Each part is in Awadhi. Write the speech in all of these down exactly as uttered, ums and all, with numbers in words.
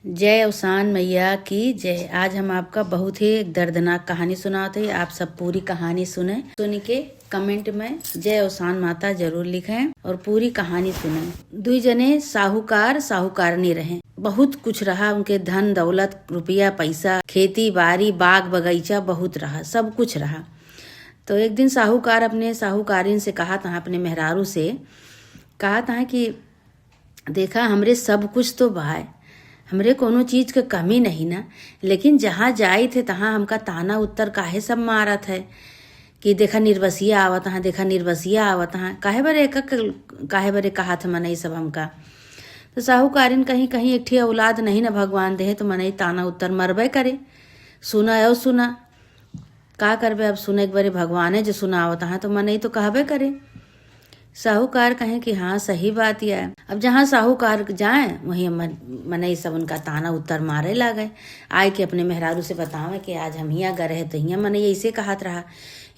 जय अवसान मैया की जय। आज हम आपका बहुत ही एक दर्दनाक कहानी सुनावत हई। आप सब पूरी कहानी सुने, सुन के comment में जय अवसान माता जरूर लिखें और पूरी कहानी सुने। दुई जने साहूकार साहूकारनी रहे, बहुत कुछ रहा उनके, धन दौलत, रुपया पैसा, खेती बाड़ी, बाग बगीचा बहुत रहा, सब कुछ रहा। तो एक दिन साहूकार अपने साहूकारिन से कहत हैं, अपने मेहरारू से कहत हैं कि देखा, हमरे सब कुछ तो बाय, हमरे कोनो चीज के कमी नहीं ना, लेकिन जहाँ जाइत है तहाँ हमका ताना उत्तर काहे सब मारत है कि देखा निर्बसिया आवत हैं, देखा निर्बसिया आवत हैं, काहे बरे एक, काहे बरे कहत है मनई सब हमका। तो साहूकारिन कहीं, कहीं एक ठे औलाद नहीं ना भगवान देहे, तो मनई ताना उत्तर मरबे करे। सुना और सुना, का करबे, अब सुने के बरे भगवाने जो सुनावत हैं, तो मनई तो कहबे करे। साहूकार कहें कि हाँ, सही बात या है। अब जहाँ साहूकार जाए, वहीं मन-, मनई सब उनका ताना उत्तर मारे लागे। आए के अपने मेहरारू से बतावे कि आज हम हियाँ गए रहे, तो हियाँ मनई ऐसे कहत रहा,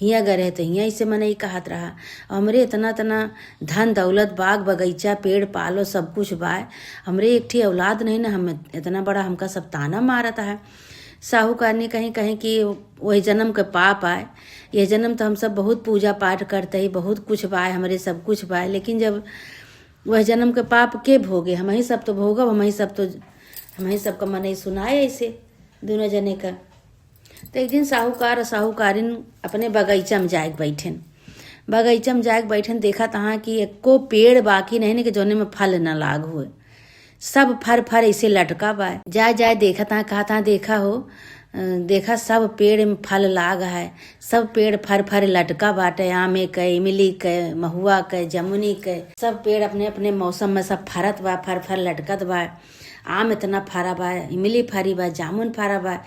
हियाँ गए रहे, तो हियाँ ऐसे मनई कहत रहा। और हमरे इतना, इतना धन दौलत, बाग बगीचा, पेड़ पालो, सब कुछ बाय, हमरे एक ठे औलाद नहीं ना, हम इतना बड़ा हमका सब ताना मारत है। साहूकारनी कहीं, कहीं कि वही जन्म के पाप आए, यह जन्म तो हम सब बहुत पूजा पाठ करते ही, बहुत कुछ बाय, हमरे सब कुछ बाय, लेकिन जब वह जन्म के पाप के भोगे, हमही सब तो भोगब, हमही सब तो, हमही सबका मनई सुनाए ऐसे दोनों जने का। तो एक दिन साहूकार और साहूकारिन अपने बगीचा में जाए के बैठेन। बगीचा में जाए के बैठेन, देखत हैं कि एको पेड़ बाकी नहीं, नहीं कि जोने में फल न लाग हुए। सब फर फर ऐसे लटका बा। जाए जाए देखत हैं, कहत हैं, "देखा हो, अ, देखा, सब पेड़ में फल लाग है, सब पेड़ फर फर लटका बाटे, आमे के, इमली के, महुआ के, जमुनी के, सब पेड़ अपने अपने मौसम में सब फरत बा, फर फर लटकत बा। आम इतना फरा बा, इमली फरी बा, जामुन फरा बा,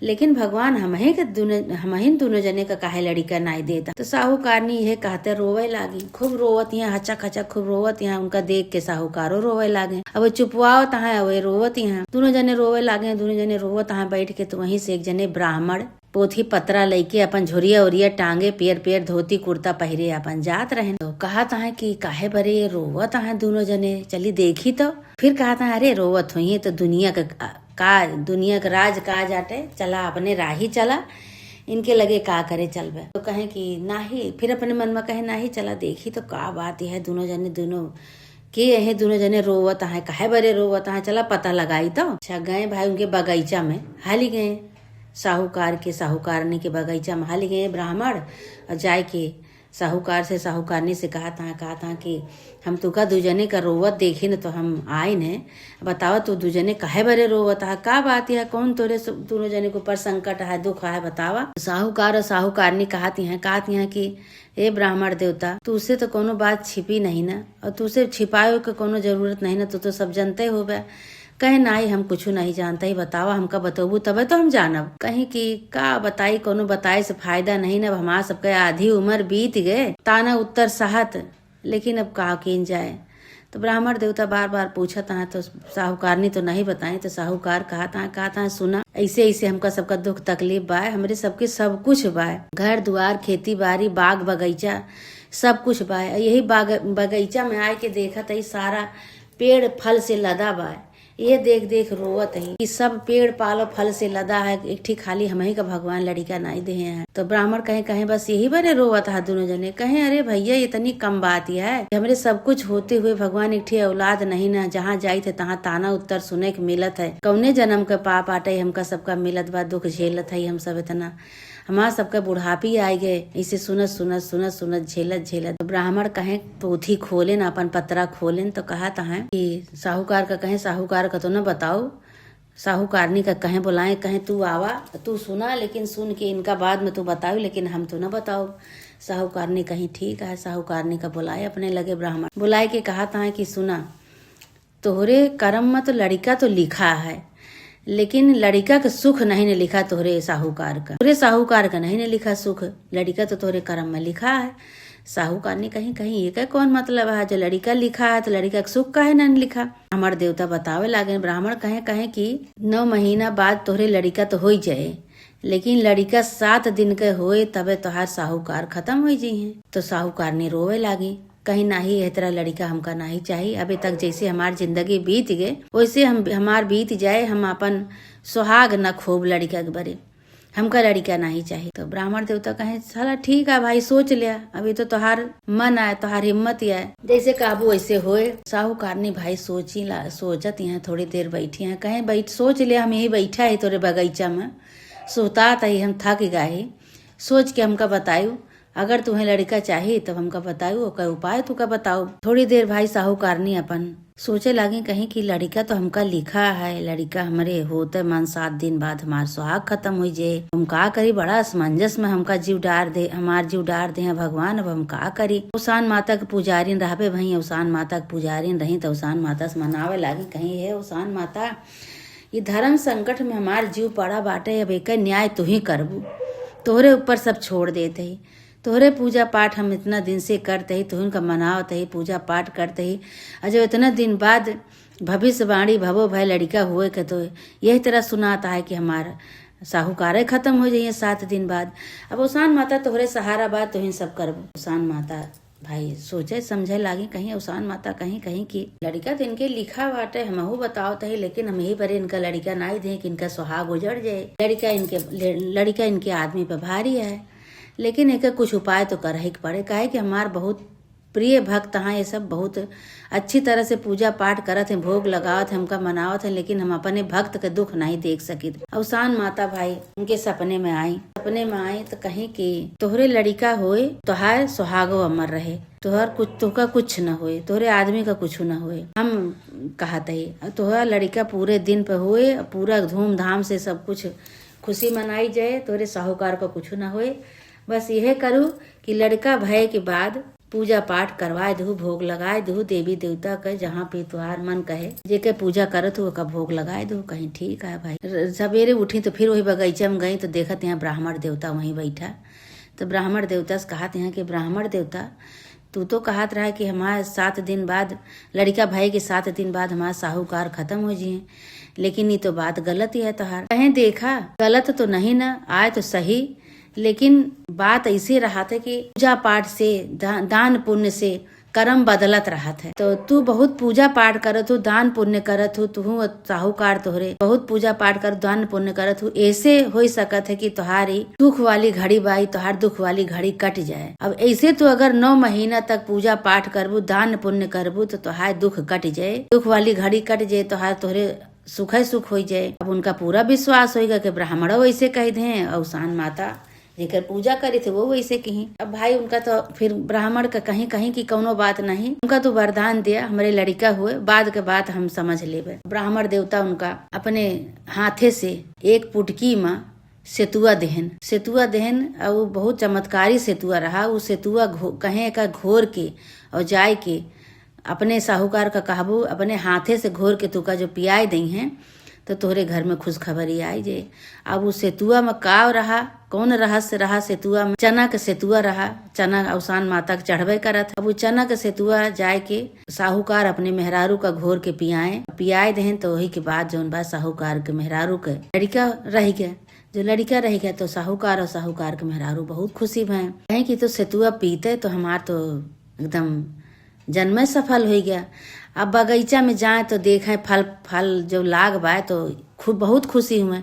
लेकिन भगवान हमही के दुनो, हमहिन दुनो जने का काहे लड़िका नाई देता?" तो साहूकारनी यह कहते रोवे लागी, खूब रोवत हैं, हचक हचक खूब रोवत हैं। उनका देख के साहूकारो रोवे लागे। अब वो चुपवावत हैं, अब वो रोवत हैं, दुनो जने रोवे लागे। दुनो जने रोवत हैं बैठ के, तो वहीं से एक जने ब्राह्मण पोथी पतरा लइके अपन झोरिया ओरिया टांगे, पियर पियर धोती कुर्ता पहिरे अपन जात रहेन। तो कहत हैं कि काहे बरे ये रोवत हैं दुनो जने, चली देखी तो। फिर कहत हैं, "अरे रोवत होइहें तो दुनिया का, का दुनिया का राज का जाटे, चला अपने राही चला, इनके लगे का करे चलबे।" तो कहें कि नाही, फिर अपने मन में कहें, "नाही, चला देखी तो का बात है, दुनो जने, दुनो के यही दुनो जने रोवत हैं, काहे बरे रोवत हैं, चला पता लगाई तो।" अच्छा, गए भाई उनके बगीचा में, हाली गए साहूकार के, साहूकारनी के बगीचा में हाली गए ब्राह्मण, और जाए के साहूकार से, साहूकारनी से कहत हैं, कहत हैं कि "हम तुका दू जने का रोवत देखी न तो हम आइन है, बतावा तू दू जने काहे बरे रोवत है, का बात है, कौन तोरे सु-, दोनों जने के ऊपर संकट है, दुख है, बतावा।" साहूकार और साहूकारनी कहत हैं, कहत हैं कि "ए ब्राह्मण देवता, तू से तो कोनो बात छिपी नहीं ना, और तू से छिपाए के कोनो जरूरत नहीं ना, तू तो सब जानते होबे।" कहे, "नाही, हम कुछ नहीं जानते ही, बतावा, हमका बतौबू तबे तो हम जानब।" कहीं कि का बताई, कोनो बताए से फायदा नहीं ना, अब हमार सबके आधी उम्र बीत गए ताना उत्तर सहत, लेकिन अब का कीन जाए। तो ब्राह्मण देवता बार बार पूछत हैं, तो साहूकारनी तो नहीं बताई, तो साहूकार कहत हैं, कहत हैं, "सुना, ऐसे ऐसे हमका सबका दुख तकलीफ बा, हमरे सबके सब कुछ बा, घर दुआर, खेती बाड़ी, बाग बगीचा, सब कुछ बा। यही बाग, बगीचा में आए के देखत है, सारा पेड़ फल से लदा बा, ये देख देख रोवत ही कि सब पेड़ पालो फल से लदा है, एक ठे खाली हमही का भगवान लड़िका नाई देहे हैं।" तो ब्राह्मण कहे, कहे, "बस यही बरे रोवत है दुनो जने?" कहे, "अरे भैया, इतनी कम बात यह है कि हमरे सब कुछ होते हुए भगवान एक ठे औलाद नहीं ना, जहाँ जाइत है तहाँ ताना उत्तर सुने के मिलत है, कौने जन्म के पाप आटे हमका सबका मिलत बा, दुख झेलत है हम सब इतना।" हमार सबका बुढ़ापी आइ गए, इसे सुनत, सुनत, सुनत, सुनत, झेलत, झेलत। तो ब्राह्मण कहें, पोथी खोलेन, अपन पतरा खोलेन, तो कहत हैं कि साहूकार का कहें, "साहूकार का तो न बताओ।" साहूकारनी का कहें, बुलाएं, कहें, "तू आवा, तू सुना, लेकिन सुन के इनका बाद में तू बताओ, लेकिन हम तो न बताओ।" साहूकारनी कहीं, "ठीक है।" साहूकारनी का बुलाए अपने लगे ब्राह्मण, बुलाए के कहत हैं कि सुना, तोहरे करम में तो लड़िका तो लिखा है, लेकिन लड़िका के सुख नहीं ने लिखा तोहरे साहूकार का। तोहरे साहूकार का नहीं ने लिखा सुख, लड़िका तो तोहरे करम में लिखा है। साहूकारनी कहीं, कहीं ये का कौन मतलब है, जो लड़िका लिखा है तो लड़िका के सुख काहे नहीं लिखा? हमर देवता बतावे लागे, ब्राह्मण कहें, कहें कि नौ महीना बाद तोहरे लड़िका तो होई जाए, लेकिन लड़िका सात दिन के होए तबे तोहार साहूकार खत्म होई जइहें। तो साहूकारनी रोवे लागी। कहीं, "नाही, एह तरह लड़िका हमका नाही चाही। अबे तक जैसे हमार जिंदगी बीत गए, वैसे हम, हमार बीत जाए, हम आपन सुहाग न खोब लड़िका के बरे। हमका लड़िका नाही चाही।" तो ब्राह्मण देवता कहे, "साला ठीक है भाई, सोच लिया, अभी तो तोहार मन आए, तोहार हिम्मत ही आए, जैसे कहबू वैसे होए।" साहूकारनी भाई सोची ला, सोचत यहाँ थोड़ी देर बैठी हैं, कहे, "बैठ, सोच लिया, हम यही बैठा है तोरे बगीचा में, सुतात ही हम थक गए ही, सोच के हमका बतायू।" अगर तुम्हें लड़िका चाही, तब हमका बतायू, ओकर उपाय तुका बताऊ। थोड़ी देर भाई साहूकारनी अपन सोचे लागी, कहीं कि लड़िका तो हमका लिखा है, लड़िका हमरे होते मन सात दिन बाद हमार सुहाग खत्म हुई जे। हम का करी, बड़ा असमंजस में हमका जीव डार दे, हमार जीव डार दे हैं भगवान, अब हम का करी। उसान माता के पुजारिन रहबे भई, उसान माता के पुजारिन रही, तो उसान माता से मनावे लागी, कहीं, "हे उसान माता, ई धर्म संकट में हमार जीव पड़ा बाटे, अब एकर न्याय तू ही करबू। तोहरे ऊपर सब छोड़ देत ही।" तोहरे पूजा पाठ हम इतना दिन से करत ही, तोहन का मनावत ही, पूजा पाठ करत ही, और जब इतना दिन बाद भविष्यवाणी भवो भय लड़िका हुए के, तो यही तरह सुनात है कि हमार साहूकारे खत्म हो जाइए सात दिन बाद। अब उसान माता तोहरे सहारा बा, तोहिन सब करबो। उसान माता भाई सोचे समझे लागी, कहीं उसान माता कहीं, कहीं कि लड़िका तो इनके लिखा बाटे, हमहू बतावत ही, लेकिन हम यही बरे इनका लड़िका नाई दें कि इनका सुहाग उजड़ जाए। लड़िका इनके, लड़िका इनके आदमी पे भारी है। लेकिन एकर कुछ उपाय तो करही के पड़े, काहे कि हमार बहुत प्रिय भक्त हैं, ये सब बहुत अच्छी तरह से पूजा पाठ करत हैं, भोग लगावत हैं, हमका मनावत हैं, लेकिन हम अपने भक्त के दुख नहीं देख सकित। अवसान माता भाई उनके सपने में आई, सपने में आई तो कहीं कि तोहरे लड़िका होए, तोहार सुहागो अमर रहे, तोहर कुछ, तोहका कुछ न होए, तोहरे आदमी का कुछ न होए। हम कहत ही, तोहरा लड़िका पूरे दिन पे होए, पूरा धूमधाम से सब कुछ खुशी मनाई जाए, तोहरे साहूकार का कुछ न होए। बस यह करू कि लड़का भय के बाद पूजा पाठ करवाए दहू, भोग लगाए दहू देवी देवता के, जहाँ पे तोहार मन कहे, जेके पूजा करत हो, ओका भोग लगाए दहू। कहीं ठीक है भाई। र-, सवेरे उठी तो फिर वही बगीचा में गई तो देखत यहाँ ब्राह्मण देवता वहीं बैठा। तो ब्राह्मण देवता से कहत यहाँ कि ब्राह्मण देवता, तू तो कहत रहा कि हमार सात दिन बाद, लड़िका भय के सात दिन बाद हमार साहूकार खत्म हो जिए, लेकिन ये तो बात गलत ही है तोहार। कहें देखा, गलत तो नहीं ना, आए तो सही, लेकिन बात ऐसे रहत है कि पूजा पाठ से, दा-, दान पुण्य से कर्म बदलत रहत है। तो तू बहुत पूजा पाठ करत हो, दान पुण्य करत हो, तू साहूकार तोहरे बहुत पूजा पाठ कर, दान पुण्य करत हो, ऐसे हो सकत है कि तोहारी दुख वाली घड़ी बाई, तोहार दुख वाली घड़ी कट जाए। अब ऐसे तू अगर नौ महीना तक पूजा पाठ करबू, दान पुण्य करबू, तो तोहार दुख कट जाए, दुख वाली घड़ी कट जाए, तोहार तोहरे सुखे सुख हो जाए। अब उनका पूरा विश्वास होइगा कि ब्राह्मणो ऐसे कह दें, अवसान माता जेकर पूजा करी थे वो वैसे कहीं। अब भाई उनका तो फिर ब्राह्मण का कहीं कहीं कि कौनो बात नहीं, उनका तो वरदान दिया, हमरे लड़िका हुए, बाद के बात हम समझ लेबे। ब्राह्मण देवता उनका अपने हाथे से एक पुटकी में सेतुआ देहन, सेतुआ देहन, और वो बहुत चमत्कारी सेतुआ रहा। वो सेतुआ घो-, कहें का घोर के और जाए के अपने साहूकार का कहबू, अपने हाथे से घोर के तुका जो पियाए दई हैं, तो तोहरे घर में खुशखबरी आई जे। अब उ सेतुआ में का रहा, कौन रहस्य रहा सेतुआ में? चना के सेतुआ रहा, चना अवसान माता के चढ़बे करत। अब उ चना के सेतुआ जाए के साहूकार अपने मेहरारू का घोर के पियाए, पियाए देहन, तो वही के बाद जौन बा साहूकार के मेहरारू के लड़िका रह गया। जो लड़िका रह गया तो साहूकार और साहूकार के मेहरारू बहुत खुशी भए, कहें कि तो सेतुआ पीते तो हमार तो एकदम जन्मे सफल हो गया। अब बगीचा में जाए तो देखें फल, फल जो लाग बाए तो खूब बहुत खुशी हुए।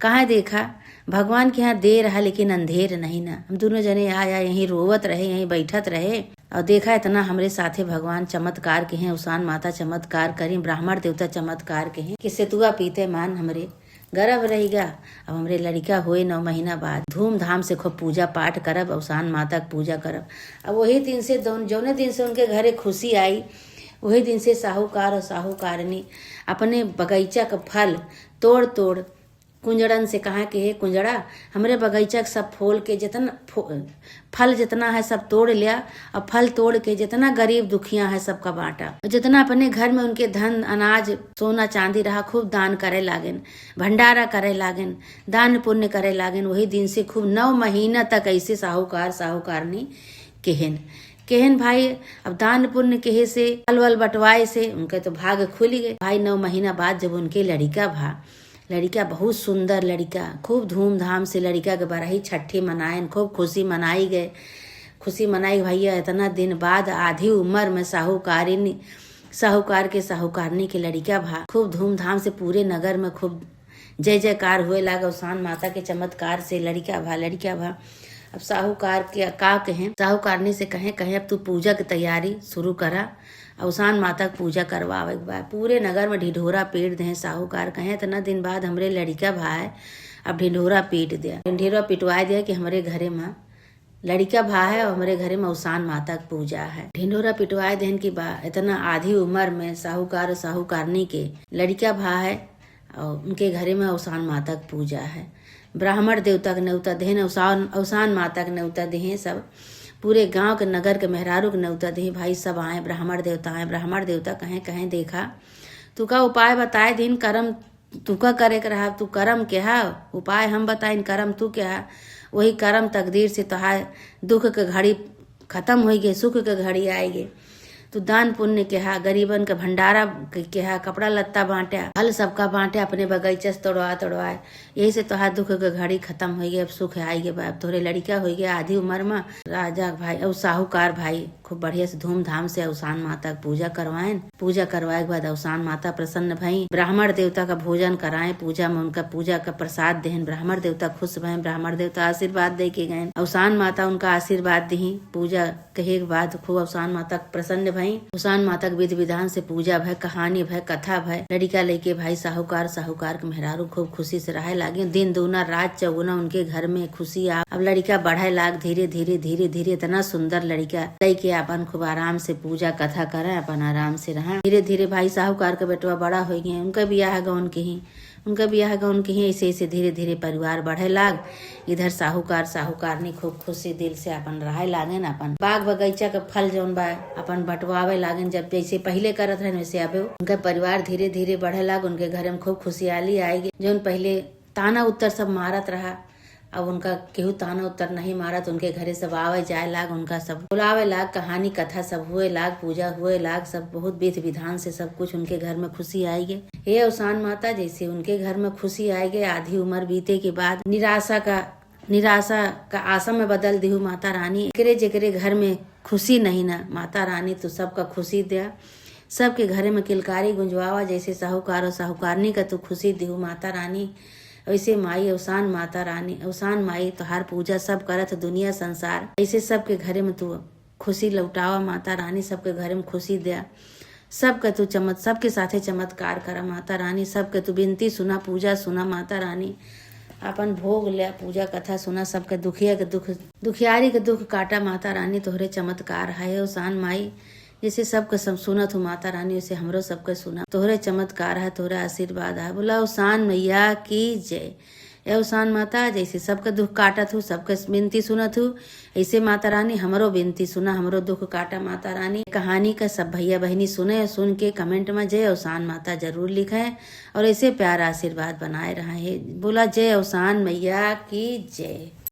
कहाँ देखा भगवान के यहाँ देर है लेकिन अंधेर नहीं ना। हम दोनों जने आया यहीं रोवत रहे, यहीं बैठत रहे और देखा इतना हमरे साथे भगवान चमत्कार के हैं, उसान माता चमत्कार करी, ब्राह्मण देवता चमत्कार के हैं कि सेतुआ पीते मान हमरे गर्भ रहिगा। अब हमरे लड़िका होए नौ महीना बाद धूमधाम से खूब पूजा पाठ करब, अवसान माता के पूजा करब। अब वही दिन से जौन-, जौने दिन से उनके घरे खुशी आई, वही दिन से साहूकार और साहूकारनी अपने बगीचा के फल तोड़ तोड़ कुंजड़न से कहा कि हे कुंजड़ा, हमरे बगीचा के सब फूल के जितना फू-, फल जितना है सब तोड़ लिया, और फल तोड़ के जितना गरीब दुखिया है सबका बांटा। और जितना अपने घर में उनके धन अनाज सोना चांदी रहा खूब दान करे लागेन, भंडारा करे लागेन, दान पुण्य करे लागेन। वही दिन से खूब नौ महीना तक ऐसे साहूकार साहूकारनी केहन केहन भाई। अब दान पुण्य केहे से फल वल बंटवाए से उनके तो भाग खुल गए। भाई नौ महीना बाद जब उनके लड़िका भा लड़िका बहुत सुंदर लड़िका, खूब धूमधाम से लड़िका के बरही छठी मनाएन, खूब खुशी मनाई गए। खुशी मनाई भइया, इतना दिन बाद आधी उमर में साहूकारिनी, साहूकार के साहूकारनी के लड़िका भा। खूब धूमधाम से पूरे नगर में खूब जय जयकार हुए लाग, अवसान माता के चमत्कार से लड़िका भा, लड़िका भा। अब साहूकार के का कहें, साहूकारनी से कहें, कहें, "अब तू पूजा के तैयारी शुरू करा।" अवसान माता के पूजा करवावे के बा। पूरे नगर में ढिढोरा पीट दें साहूकार, कहें, "इतना दिन बाद हमरे लड़िका भा है, अब ढिढोरा पीट दे, ढिढोरा पिटवाए दे कि हमरे घरे में लड़िका भा है और हमरे घरे में अवसान माता के पूजा है।" ढिंढोरा पिटवाए देहन की बा, इतना आधी उमर में साहूकार और साहूकारनी के लड़िका भा है और उनके घरे में अवसान माता के पूजा है। ब्राह्मण देवता के नेवता देहन, अवसान, अवसान माता के नेवता देहें सब। पूरे गांव के, नगर के मेहरारू के नेवता देहें, भाई सब आए, ब्राह्मण देवता आए। ब्राह्मण देवता कहें, कहें, "देखा, तू का उपाय बताए दिन, करम तू का करे के रहा, तू करम के हा, उपाय हम बताइन, करम तू के हा। वही करम तकदीर से तोहार दुख के घड़ी खतम होई गे, सुख के घड़ी आई गे। तू दान पुण्य के हा, गरीबन के भंडारा के, के हा, कपड़ा लत्ता बांटे, फल सबका बांटे, अपने बगीचा से तोड़वा तोड़वाए। यही से तोहार दुख के घड़ी खतम होई गे, अब सुख आई गे बा, अब तोहरे लड़िका होई गे आधी उमर में।" राजा भाई और साहूकार भाई खूब बढ़िया से धूमधाम से अवसान माता के पूजा करवाएन। पूजा करवाए के बाद अवसान माता प्रसन्न भई, ब्राह्मण देवता का भोजन कराए, पूजा में उनका पूजा का प्रसाद देहन, ब्राह्मण देवता खुश भए, ब्राह्मण देवता आशीर्वाद दे के गए। अवसान माता उनका आशीर्वाद दिही। पूजा कहे के बाद खूब अवसान माता प्रसन्न भई। अवसान माता के विधि विधान से पूजा भय, कहानी भय, कथा भय। लड़िका लइके भाई साहूकार, साहूकार के मेहरारू खूब खुशी से रहे लागे। दिन दूना रात चौगुना उनके घर में खुशी आ। अब लड़िका बढ़े लाग धीरे धीरे, धीरे धीरे। इतना सुंदर लड़िका लइके अपन खूब आराम से पूजा कथा करे, अपन आराम से रहे। धीरे धीरे भाई साहूकार के बेटवा बड़ा होइ गए, उनका बियाह गौन के ही, उनका बियाह गौन के ही। ऐसे ऐसे धीरे धीरे परिवार बढ़े लाग। इधर साहूकार साहूकारनी खूब खुशी दिल से अपन रहे लागेन, अपन बाग बगीचा के फल जौन बा अपन बंटवावे लागेन। जब जैसे पहिले करत रहन वैसे अबे उनका परिवार धीरे धीरे बढ़े लाग। उनके घर में खूब खुशियाली आएगी। जौन पहिले ताना उत्तर सब मारत रहा, अब उनका केहू ताना उत्तर नहीं मारत। उनके घरे सब आवे जाए लाग, उनका सब बुलावे लाग, कहानी कथा सब हुए लाग, पूजा हुए लाग, सब बहुत विधि विधान से सब कुछ उनके घर में खुशी आएगी। हे अवसान माता, जैसे उनके घर में खुशी आएगी, आधी उम्र बीते के बाद निराशा का, निराशा का आशा में बदल दिहु माता रानी। जेकरे जेकरे घर में खुशी नहीं ना, माता रानी तू सबका खुशी द्या, सबके घरे में किलकारी गुंजवावा। जैसे साहूकार और साहूकारनी का तू खुशी दिहु माता रानी, वैसे माई अवसान माता रानी, अवसान माई तोहार पूजा सब करत दुनिया संसार, ऐसे सबके घरे में तू खुशी लौटावा माता रानी, सबके घरे में खुशी द्या, सबके तू चमत-, सबके साथे चमत्कार करा माता रानी, सबके तू विनती सुना, पूजा सुना माता रानी, अपन भोग ल्या, पूजा कथा सुना, सबके दुखिया के दुख, दुखियारी के दुख काटा माता रानी, तोहरे चमत्कार है अवसान माई। जैसे सबके सब सुनत हो माता रानी, वैसे हमरो सबके सुना। तोहरे चमत्कार है, तोहरे आशीर्वाद है। बोला अवसान मैया की जय। ए अवसान माता, जैसे सबके दुख काटत हो, सबके विनती सुनत हो, ऐसे माता रानी हमरो विनती सुना, हमरो दुख काटा माता रानी। कहानी का सब भैया बहिनी सुने, सुन के comment में जय अवसान माता जरूर लिखें और ऐसे प्यार आशीर्वाद बनाए रहे। बोला जय अवसान मैया की जय।